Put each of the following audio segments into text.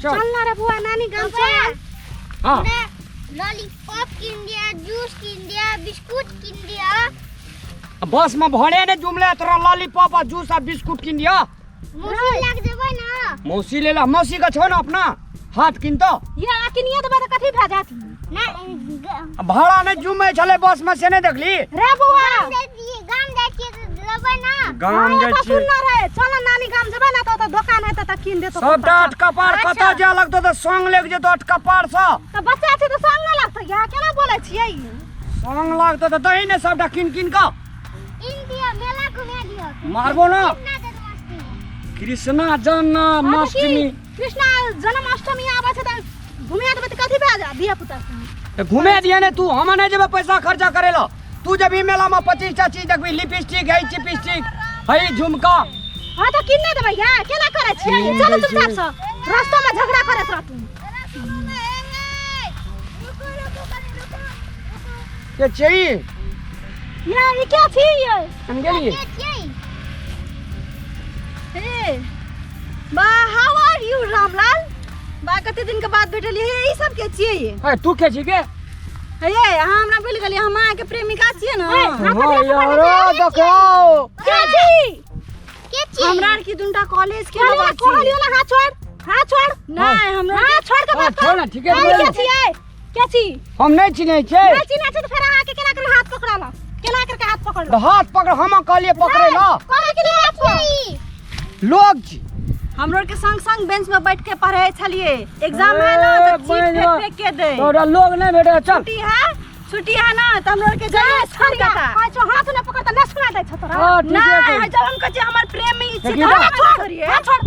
चल। चल ना रे बुआ, नानी गाम चल। हाँ। लॉलीपॉप किन दिया, जूस किन दिया, बिस्कुट किन दिया। बस में भरे ने जुमले तोरा लॉलीपॉप आ जूस आ बिस्कुट किन दिया। मौसी लग जेबै ना। मौसी ले ला, मौसी का छो ना अपना हाथ किन तो। ये आ किनिया देबै तऽ कथी भए जात? ना। भाड़ा ने जुमे छले बस में से नहीं देखली? रे बौआ, गाम जाइ छियै, गाम जाइ छियै तऽ लेबै ना। गाम जाइ तऽ छियै। सुन ना रे, चल ना नानी गाम जेबै ना तऽ ओतऽ दोकान हेतै तऽ कीन देतौ। सबटा अटका पार कतऽ जाय लगतौ तऽ संग लेके जेतौ अटका पार सँ। तऽ बच्चा छै तऽ संग नहि लगतै? यहाँ केना बोलै छियै? संग लगतौ तऽ दही ने सबटा कीन कीन कऽ। किन दिया, मेला घुमा दियो। मारबो ना। कृष्णा जन्माष्टमी। कृष्णा जन्माष्टमी। कृष्णा जन्माष्टमी आबै छै तऽ घुमा देबै तऽ कथी भए जा धिया पुता? तऽ घुमे दिहे ने तू, हम नहि जेबै पैसा खर्चा करे ला। तू जब मेला में 25 टा चीज देखबी, लिपस्टिक है, चिपस्टिक है, झुमका। हाँ तऽ कीन नहि देबै? या केना करै छियै? कीन चलू दै चुपचाप छियै। सँ रास्तामे झगड़ा करैत रहतू। रुको रुको कनी, रुको रुको। के छै? या ई क्या छी ये? हम गेलियै। के छियै? हे बा, हाउ आर यू रामलाल बा? कते दिन के बाद भेटलियै। हे, ई सब के छियै ये? ए, तू के छी के? हे ये, अहाँ हमरा भूलि गेलियै? हम अहाँके प्रेमिका छियै ने। हाँ यारो, देखो। के छी? के छियै? हमरा आर की दुनटा कॉलेज के कहलियौ लवर ना, कहलियौ छियै। ना, हाथ छोड़, हाथ छोड़। नहि, हमरा हाथ छोड़ के हाँ, बात छोड़ कर। ना, ठीके हम बोल। के छियै? के छी? हम नहीं चिन्है छियै। नहि चिन्है छै तऽ फेर अहाँके केना केना हाथ पकड़ल? केना करके हाथ पकड़ल? तऽ हाथ पकड़, हम कहलियै पकड़ै ला? कहै कि नहि हाथ पकड़? लोग छी। हमरो के संग संग बेंच में बैठ के पढ़े छलिए। एग्जाम है ना ए, तो चीट बहिन, फेंक फेंक के दे। तोरा लोग नहीं भेटे, चल। छुट्टी है, छुट्टी है ना तो हमरो के जाइए स्कूल छोड़िया, कता। कहै छौ हाथ नहि पकड़ तऽ नहि सुना दै छौ तोरा। हाँ, ठीके नहीं, छै। जब हम कहै छियै हमर प्रेम में ई छी देखी तऽ ना। हम हाथ छोड़, छोड़िए। हाथ छोड़,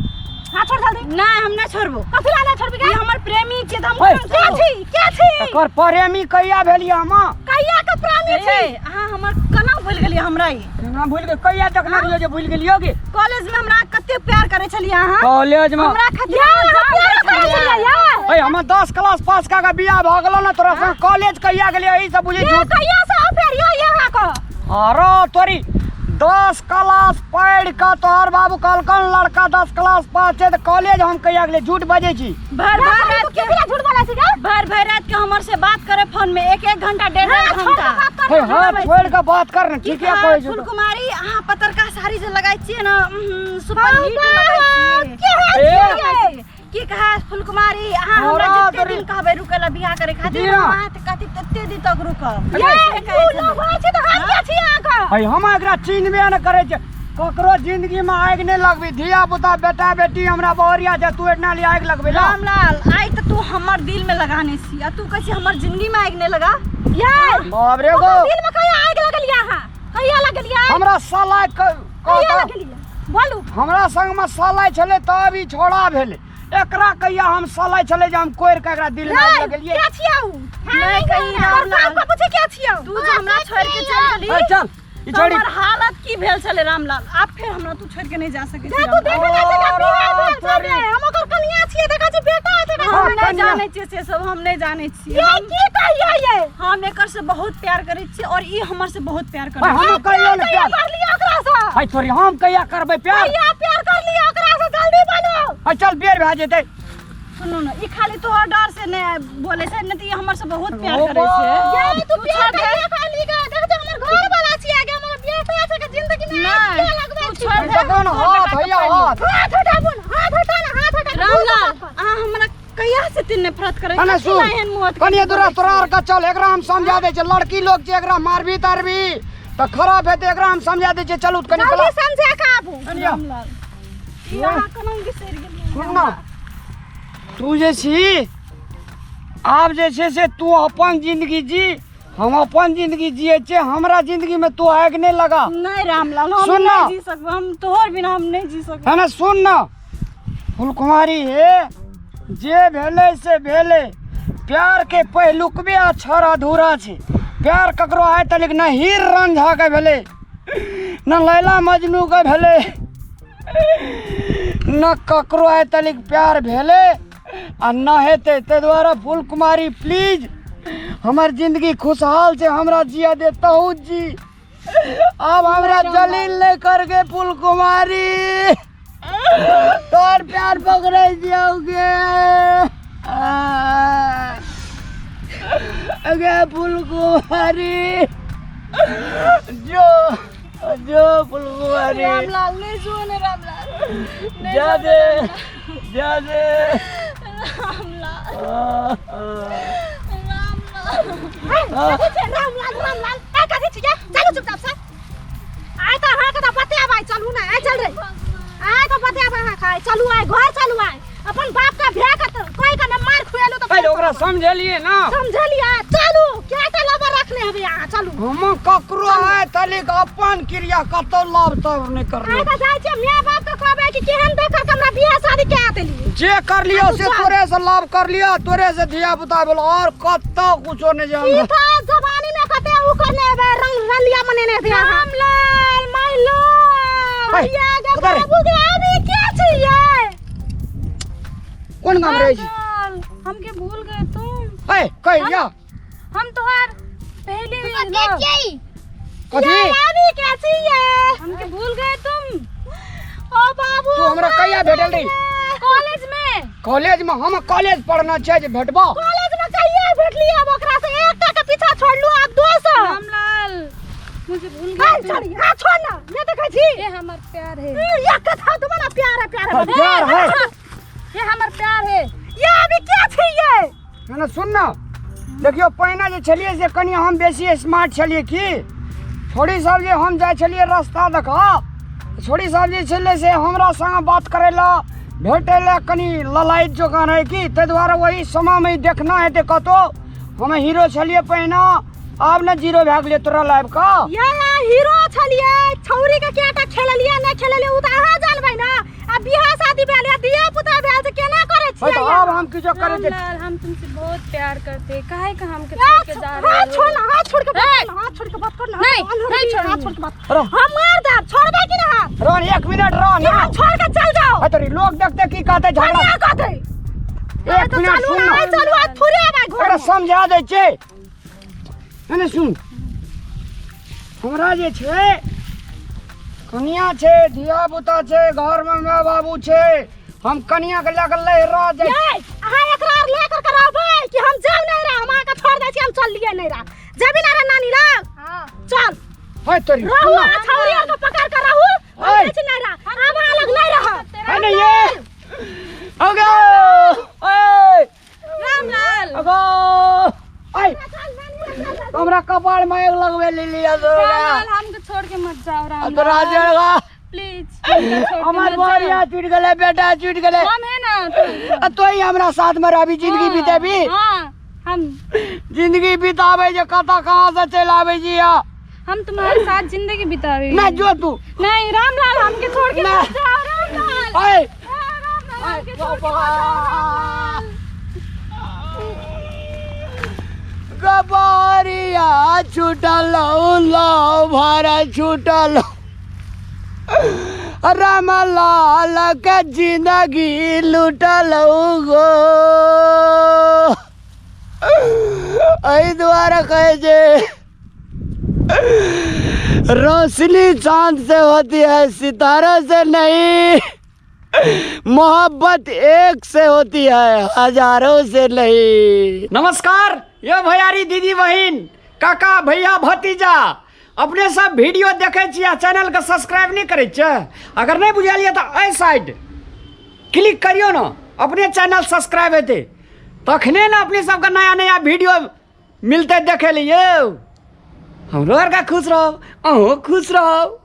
हाथ छोड़ जल्दी। नहीं, हम नहीं छोड़बो। कथी ला नहि छोड़बी गे? ई हमर प्रेमी छियै तऽ हम ओए। कोना के छोड़बो? छी? के छी? तकर प्रेमी कहिया भेलियै हम? कहिया के प्रेमी ए, छी? अहाँ हमर केना भूलि गेलियै हमरा ई? केना भूलि गेल? कहिया देखने रहियो जे भूलि गेलियो गे? कॉलेज में हमरा कते प्यार करे छलियै अहाँ। कॉलेज में हमरा खातिर यार, अहाँ जान प्यार दै करै छलियै। छलियै यार। ए, हम 10 क्लास पास कऽ के बियाह भऽ गेलो ने तोरा संग, कॉलेज कहिया गेलियै ई सब बुझी ये झूठ। कहिया से अफेयर यो यहाँ को? अरे तोरी, 10 क्लास पढ़ि कऽ तोहर बाबू कहलकन लड़का 10 क्लास पास छै, तऽ कॉलेज हम कहिया गेलियै? झूठ बजै छी। भर भर रात के के झूठ बोलै छी गे? भर भर रात के हमर से बात करे फोन में, एक एक घंटा, डेढ़ हाथ डेढ़ छोड़ के घंटा। बात कर। हे, हाथ छोड़ि कऽ बात कर ने, की ठीके कहै छौ। फूल कुमारी, अहाँ पतरका साड़ी जे लगाइ छियै ने, सुपर हिट लगै छियै। के हाथ ए। छियै? की कहा फूल कुमारी, अहाँ हमरा तोरा जते तोरी- दिन कहबै रुकै ला बियाह करे खातिर, जी हाँ। हम अहाँ कहती तते दिन तक रुकब। ये से कहै तू छलै। लोग छै तऽ हम के छी अहाँ के? है, हम एकरा चिन्हबे ने करै छै। ककरो जिंदगी में आगि नहीं लगबी, धिया पुता बेटा बेटी हमरा बहुरिया छै, तू एतना लिए आगि लगबे ला? रामलाल, आइ तऽ तू हमर दिल में लगाने छी आ तू कहै छी हमर जिंदगी में आगि नहीं लगा। ये बाप रे गो। दिल में कहिया आगि लगलियै अहाँ? कहिया लगलियै? हमरा साला कहिया कहता। लगलियै बोलू। हमरा संग में साला छलै तब ई छोड़ा भेलै। एकरा कहिया हम साला छलै जे हम कोरि के एकरा दिल में आगि लगेलियै? के छियै उ? नहीं कही तोर रामलाल। बाप के पूछे के छियै? तू जे हमरा छोड़ के चल गेली ए, चल ई तऽ छोड़ी। हमर हालत की भेल छलै रामलाल? आब फेर हमरा तू छोड़ के नहीं जा सकै छी। तू देखे नै छै कि बियाह भेल छै तोरी। रे। हम ओकर कनिया छियै, देखै छी बेटा छै। हम हाँ, नहीं कनिया। जानै छियै से सब, हम नहीं जानै छियै। ये की कहियै ये? हम एकर से बहुत प्यार करै छियै और ई हमर से बहुत प्यार करै भाई, हम कहियो ने कहिया प्यार कर लिया ओकरा से? है छोरी, हम कहिया करबै प्यार? कहिया प्यार कर लिया ओकरा से, जल्दी बोलो। है चल, बेर भए जेतै। सुनू ने, ई खाली तोहर डर से नहि बोले छै, नहि तऽ ई हमर से बहुत प्यार ओ करै छै। बाप। ये तू तू प्यार छोड़ दे। कहिया कर ली गे? देख जे हमर घर वाला छियै गे, हमर बेटा छै के जिंदगी में आगि नहि, किया लगबै तू छी? छोड़ दे। देखो ने हाथ हैया हाथ। हाथ हटाबू ने, हाथ हटा ने, हाथ हटा। रामलाल, अहाँ हमरा कहिया से तीन नफरत करै अने कथी सुन, ला एहन मुँह कनिए दूरा तोरा आर के चल, एकरा हम समझा दै छियै। लड़की लोग छै, एकरा मारबी तारबी तऽ खराब हेतै। एकरा हम समझा दै छियै, चलू कनि जल्दी कला समझा के आबू। कनिया। रामलाल, ई अहाँ केना बिसरि गेलियै? सुन ना, तू जे छी आब जे छै से तू अपन जिंदगी जी, हम अपन जिंदगी जिए छियै। हमरा जिंदगी में तू आगि नहीं लगा। नहीं रामलाल, हम सुन ना। नहीं जी सकबो, हम तोहर बिना हम नहीं जी सकबो। है ना, सुन ना फुलकुमारी, हे जे भेलै से भेलै। प्यार के पहिलुकबे अक्षर अधूरा छै। प्यार ककरो आइ तक न हीर रंझा के भेलै, न लैला मजनू के भेलै, न ककरो आइ तक प्यार भेलै आ न हेतै। ताहि दुआरे फुलकुमारी प्लीज, हमर जिंदगी खुशहाल छै, हमरा जिया दे, तहु जी। आब हमरा जलील नहि करगे फुलकुमारी, तोहर प्यार पकड़ै छियौगे। फुलकुमारी, जो जो फुलकुमारी। रामलाल नहीं जो ने, रामलाल नहीं। जा दे, जा दे। रामलाल। आ, आ। रामलाल। कथी छै रामलाल रामलाल? ए कथी छियै? चलू चुपचाप से। आइ तऽ अहाँके तऽ बतेब आइ। चलू ने आइ, चल रे। आइ तऽ बतेब अहाँके आइ। चलू आइ घर, चलू आइ। अपन बाप के भे के तऽ कोई के ने मार खुएलू तऽ। पहिले ओकरा समझेलियै ना? समझलियै। चलू, क्या तऽ लबर रखने हेबै अहाँ? चलू। हम ककरो आइ तलिक अपन क्रिया कतौ लाभ तब नहि आइ करलियै। तऽ जाइ छियै माय बाप के कहबै कि केहन देख के हमरा बियाह शादी कए देलियै। जे कर लियो से तोरे से लाभ कर लियो, तोरे से धिया पुता भेल, और कतौ कुछो नहि जे ई हमरा। तऽ जवानी में कते उ करने हेबै, रंग रलिया मनेने हेबै अहाँ। रामलाल माय लव। हे, ये गे उधर। बाबू के अभी के छियै? कोन गाम रहै छी? रामलाल, हमके भूल गए तुम? ए कहिया? हम तोहार पहले के लव। छियै? कथी? ये अभी के छियै? हमके भूल गए तुम? ओ बाबू। तू हमरा कहिया भेटल रही? कॉलेज में। कॉलेज में? हम कॉलेज पढ़ना छै जे भेटबो? कॉलेज में कहिया भेटलियै? अब ओकरा से एकटा के पीछा छोड़लू, आब दोसर। रामलाल, मुझे भूल गए हाय तुम? छोड़ी, हाथ छोड़ ना। नहीं देखै छी? ये हमार प्यार है। ये कथा तुम्हारा प्यार है, प्यार है। प्यार है। ये हमार प्यार है। ये अभी के छियै? ना ना, सुन ना, देखियो, पहिने जे छलियै से कनि हम बेसी स्मार्ट छलियै की। छोड़ी सब जे हम जाइ छलियै रास्ता देखा, छोड़ी सब जे छलै से हमरा संग बात करै लए, भेटै लए कनि ललायत जकाँ रहै की। ताहि दुआरे ओहि समयमे ई देखना हेतै कतहु। हम हीरो छलियै पहिने, आब ने जीरो भए गेलियै तोरा लाइफ के। ये हीरो छलियै, छौरी के केटा खेललियै नहि खेललियै ओ तऽ अहाँ जानबै ना। आ बियाह शादी भेल या धिया पुता भेल से केना करै है छियै? तऽ आब हम किछो करै छी। रामलाल, हम तुमसे बहुत प्यार करते हैं। काहे का हमके छोड़ के जा रहे हाथ हो? छोड़ ना, हाथ छोड़ के बात कर ना, हाथ छोड़ के बात कर ना। नहीं, अनहर नहीं भी, हाथ छोड़ूंगी। छोड़ के बात। रह। हम मार देब, छोड़बै कि ना हाथ? रोहन, एक मिनट रह ना। हम छोड़ के चल जाओ। है तोरी लोग देखते की कहते झगड़ा। कनिया कहते। एक मिनट। चलू सुन ना ना। आइ, चलू आइ, थोड़े आबै घर ओकरा में। समझा दै छै। नहि सुन, हमरा जे छै कनिया छै, धिया पुता छै, घरमे माय बाबू छै। हम कनिया के लए कऽ लहरा जाइ। ये अहाँ एकरा आर ले कर रहबै कि हम जाउ? नहीं रह, हम अहाँके छोड़ दै छी, हम चल लिए। नहीं रह, जेबी ना रे नानी लग? हाँ। चल। है तोरी रहू। सुन ना। अहाँ छौरी आर के पकड़ कर रहू। हम ओए। जाइ छी नहीं रह, आब अहाँ लग नहीं रह। है नहीं ये अगो ओए। रामलाल। अगो ऐ, हमरा कपार में आगि लगबे लिया तोरा। रामलाल, हमके छोड़ के मत जाओ रामलाल। तोरा जड़गा। प्लीज, हमके छोड़ के हमर मत बोरिया जाओ। छूट गेलै, बेटा छूट गेलै। हम है ना तुम। आ तोही हमरा साथ में रहबी, जिंदगी हाँ, बितेबी? हाँ, हम जिंदगी बिताबै जे कतऽ कहाँ से चलि आबै छी आ। हम तुम्हारे साथ जिंदगी बितावे। नहि जो तू। नहीं रामलाल, हमके छोड़ के ना। मत जाओ रामलाल। ऐ। हाँ, रामलाल, हमके छोड़ के मत जाओ रामलाल। गबारिया छूटल, लव भरा छूटल, रामलाल के जिंदगी लूटल गो। एहि दुआरे कहै छै, रोशनी चांद से होती है, सितारों से नहीं। मोहब्बत एक से होती है, हजारों से नहीं। नमस्कार ये भैयारी, दीदी, बहिन, काका, भैया, भतीजा, अपने सब वीडियो देखे छी आ चैनल के सब्सक्राइब नहीं करै छियै? अगर नहीं बुझलियै तऽ एहि साइड क्लिक करियौ ने, अपने चैनल सब्सक्राइब हेतै, तखने ने अपने सबके नया नया वीडियो मिलतै देखे लिए। हमरो आरके खुश रहब, अहूँ खुश रहब।